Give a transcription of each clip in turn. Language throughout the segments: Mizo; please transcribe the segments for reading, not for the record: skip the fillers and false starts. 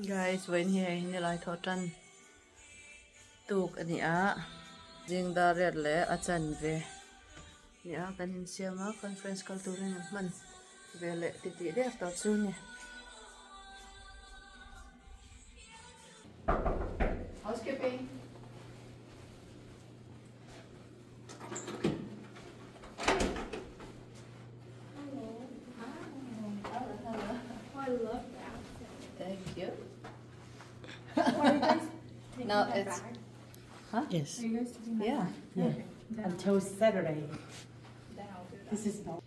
Guys, vawiin hi hei nilai thaw tan tuk a ni a, zing dar riat leh a chanve ni a kan insiam a, conference kal turin an hman ve leh titih der tawh chu a ni. Housekeeping. I love the outfit. Thank you. Are you guys taking No, that it's- back? Huh? Yes. Are you guys taking that Yeah. back? Yeah. Okay. Then I'll, Until Saturday. then I'll do that. This is not.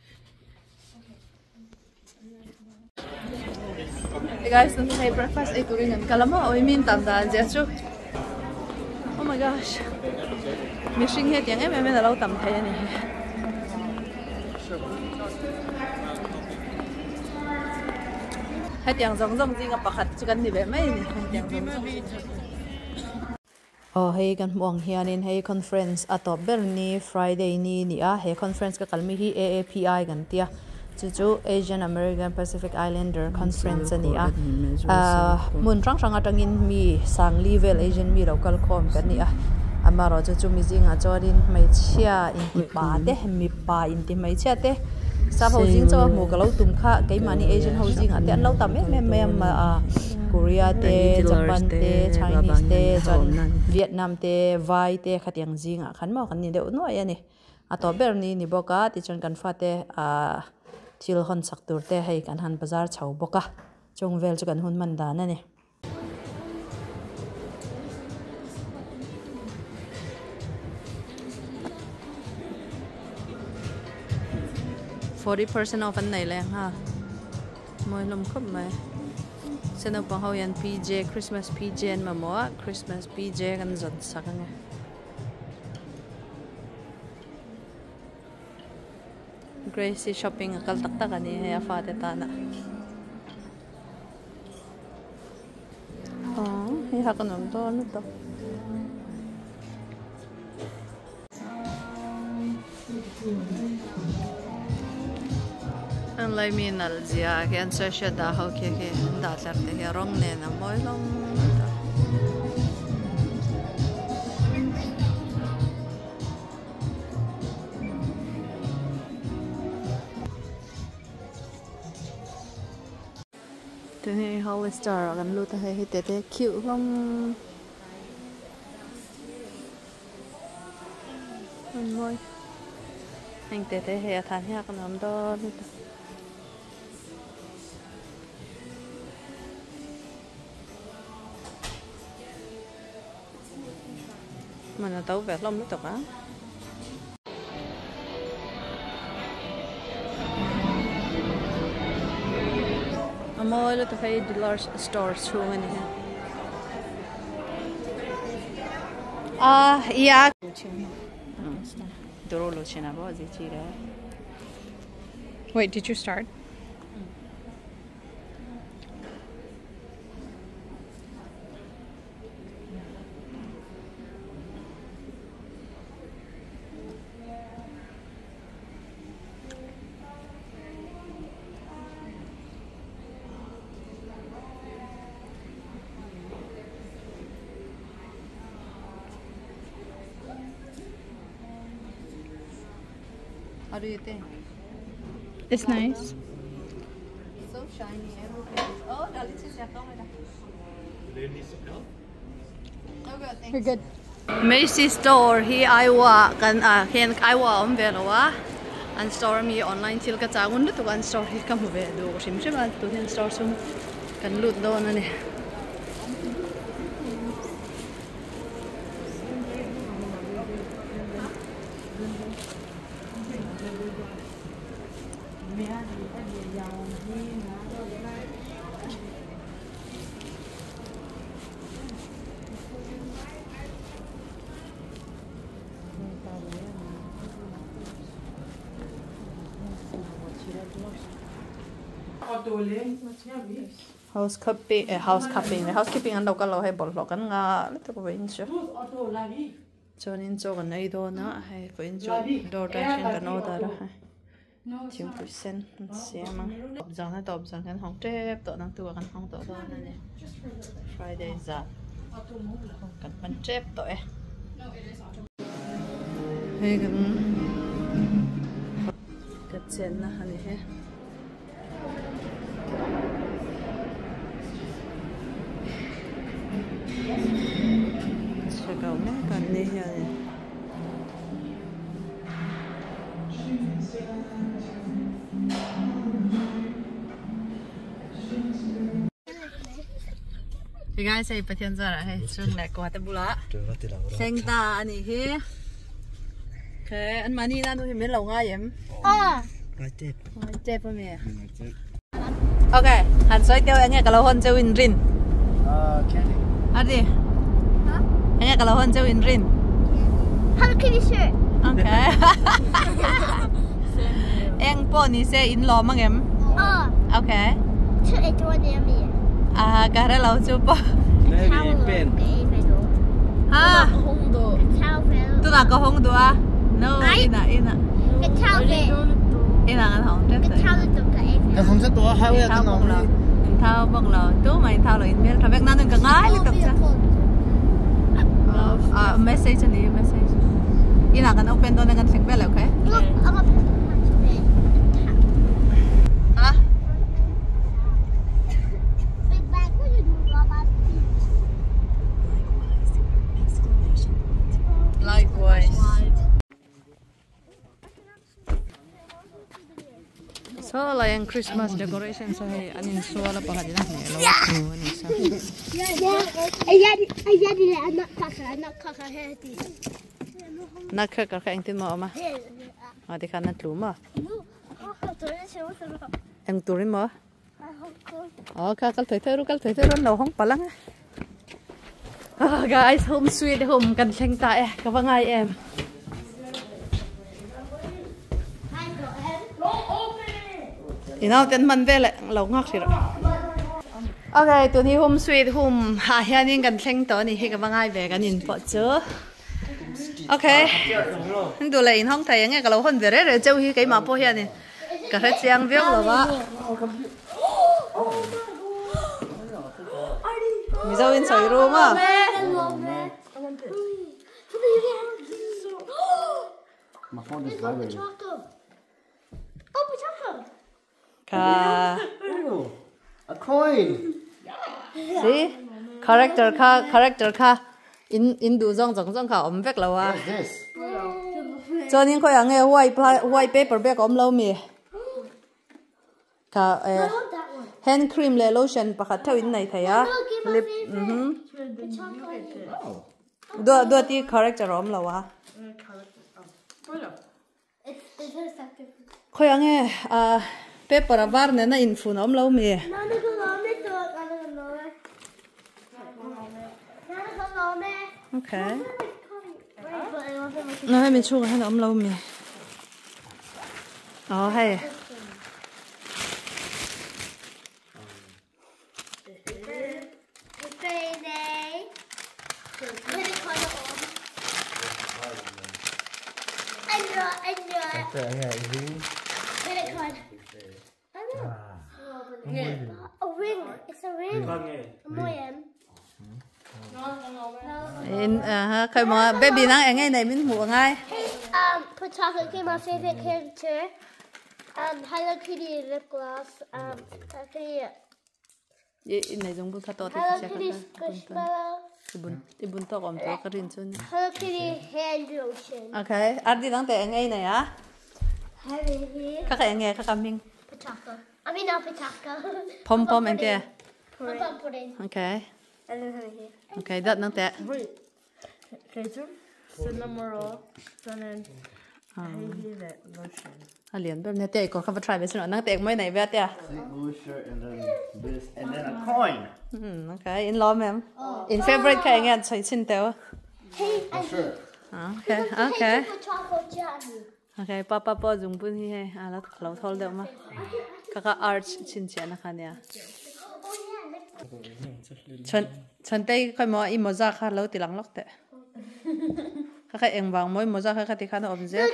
Hey guys, nung hei breakfast ei turin an kal a maw awii min tam dan zia chu. Oh my gosh. Mihring hi tiang em em in a lo tam thei a ni. Hetiang zawng zawng zinga pakhat chu kan ni ve mai a ni. Hetiang zawng zawng zinga. Aw hei kan hmuh ang hianin hei conference a tawp ber ni Friday ni ni a he conference ka kalmi hi AAPI kan tia chu chu Asian American Pacific Islander Conference a ni a ahh hmun hrang hrang atangin mi sangli vel Asian mi lo kal khawm kan ni a amaherawhchu chu mi zingah chuanin hmeichhia inti pa te mipa inti hmeichhia te sap ho zing chaw a hmuh ka lo tum kha keimahni Asian ho zingah te an lo tam em em mai a ah Korea te Japan te Chinese te chuan Vietnam te vai te khatiang zingah khan maw kan ni deuh nuai a ni a tawp ber ni ni bawk a tichuan kan fate ah thil hawn chak tur te hei kan han bazar chho bawk a chung vel chu kan hun hman dan a ni. 40% off an nei leh nghal mawi hlawm khawp mai se naupang ho hian PJ Christmas PJ an mamawh a Christmas PJ kan zawn sak ange. Grace hi shopping a kal tak tak a ni hei a fate tana. Aww hei hak a nuam dawn lutuk. An lai mi nalh zia ah khian sasha dah ho khi khi an dah tlar te hi a rawng nen a mawi hlawm lutuk. Tuni Hollister ah kan lut a hei hi tete cute hlawm an mawi heng tete hei a than hiak an awm dawn lutuk. Man a to ve hlawm lutuk a. A mawi lutuk hei Dillard's store chhung a ni a. Ah ia. Wait, did you start? How do you think? It's nice. So shiny everything. Oh, We're good. Macy's store hi Iowa kan ah hian Iowa a awm ve lo a an store ami online thil ka chang un lutuk a an store hi ka hmu ve duh hrim hrim a tun hian store chhung kan lut dawn a ni. House keeping eh house keeping house keeping an lo kal lo hei bawlhhlawh kan nga lutuk vawiin chu chuanin chaw kan ei dawn a hei vawiin chu door dash in kan order a hei. Thingpui sen an siam a tawp zan a tawp zan kan hawng tep tawh nang tu ah kan hawng tawh dawn a ni Friday zan kan hman tep tawh e. Hei kan ka chenna a ni he. Chhekau mek an ni hian. Hey guys, hei Pathian zarah hei chung leh kua te bulah thleng ta a nih hi. Okay, an mahni ina nu hi min lo ngai em? Ngai tep. Ngai tep a mi. Okay, han sawi teu enge ka lo hawn cheu in rin. Ah, candy. Adi. Enge ka lo hawn cheu in rin. Hello Kitty shirt. Okay. Eng pawh ni se in lawm ang em? Ah. Okay. Chu e chuan em mi? Ah, ka hre lo chu pawh. Maybe pen. Ha. Tunah ka hawng duh a. No, inah inah. Inah kan hawng tep tawh. Kan hawng tep tawh a, highway ah kan awm hi. In thau bawk lo, tumah in thau lo, in hmel tha vek nan ka ngai lutuk cha. Ah, message a ni, message. Inah kan open dawn a kan thleng vel lo, okay? Ha? Likewise. Saw lai ang Christmas decoration saw hei an insual a pakhat in a hneh lo a thu a ni sa. Nutcracker kha engtin maw a awm a? Ah tikhan a tlu maw? Eng turin maw? Aw kha kal thei thei ru kal thei thei ru an lo hawng palh ang e. Ah guys home sweet home kan thleng ta e ka va ngai em. I naute an hman vel eh lo nghak hrih rawh. Okay tun hi home sweet home ah hianin kan thleng tawh a ni hi ka va ngai ve kan in pawh chu. Okay an duh leh in hawng thei enge ka lo hawn ve reh reh cheu hi keimah pawh hianin. Ka hre chiang viau lo a. Mizo in sawi rum a. Ka. A coin. See? Character kha character kha in in duh zawng zawng zawng kha a awm vek lo a. Chuanin khawiah nge white white paper bag a awm lo mi? Kha eh hand cream leh lotion pakhat theuh in nei thei a lip mhm duat duat hi character a awm lo a. Khawiah nge ah paper a var nena infun a awm lo mi? Okay. Na hemi chhungah hian a awm lo mi? Aw hei. In aha khai maw baby nang eng nge nei min hmuh angai. Hey, Pataka came my favorite character. Hello Kitty lip gloss. Hello Kitty. I nei zung bul kha to te Hello sia Kitty ka squishmallow. I bun i bun tawk awm tur ka rin chu ni. Hello Kitty hand lotion. Okay, ardi dang te eng ei nei a? Hello Kitty. Kha kha eng nge kha ka hming? Pataka. I mean not Pataka. Pom pom eng te? Pom pom pudding. Okay. Okay, dat nang te. Wait. Kei chu cinnamon roll, chuanin hei hi leh lotion. A lian ber nia te kawr kha va try ve sin rawh nang te engmawii nei ve a tia. Sweet blue shirt and then this and then a coin. Okay, in lawm em? In favorite kha enge an sawi chhin teu? Shirt. Okay, okay. Okay, papa pawh zung bun hi hei a la lo thawl deuh ma. Kha kha arch chhinchhiahna kha nia. Chhan chhantei khawi maw i mawza kha lo ti lang lawk teh. Kha kha eng vang maw i mawza kha kha ti khan a awm zel.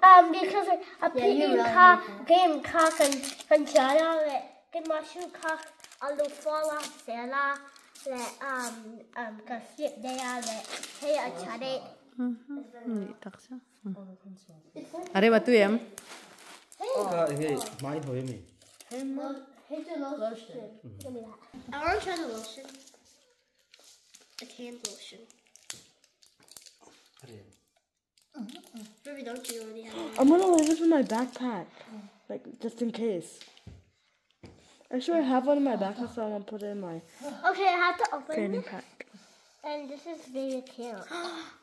Because a PE kha game kha kan kan chhiar a leh keimah shoe kha a lu fal a zel a leh um um ka slip daih a leh hei a tha daih. Nih tak chu. A rem a tui em? Hei hmai hawi a mi. Hei chu lotion. I want to try the lotion. The hand lotion. Ruby, don't you already have I'm gonna leave this in my backpack, like just in case. Actually, I have one in my backpack, so I'm gonna put it in my Okay, I have to open fanny it. pack. And this is very cute.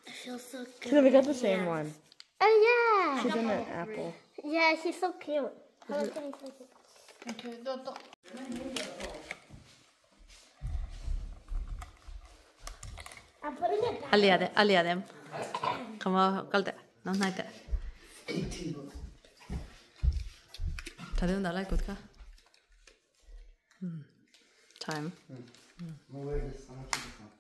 It feels so good. So we got the same one. Oh yeah. She's in an apple. Yeah, she's so cute. Hello Kitty's so cute. I'm putting it back. A lian a lian em. Come on, kal teh. Nang hnai teh. Tha deuh dah lai kut kha. Time. I'm gonna wear this. I'm gonna keep this one.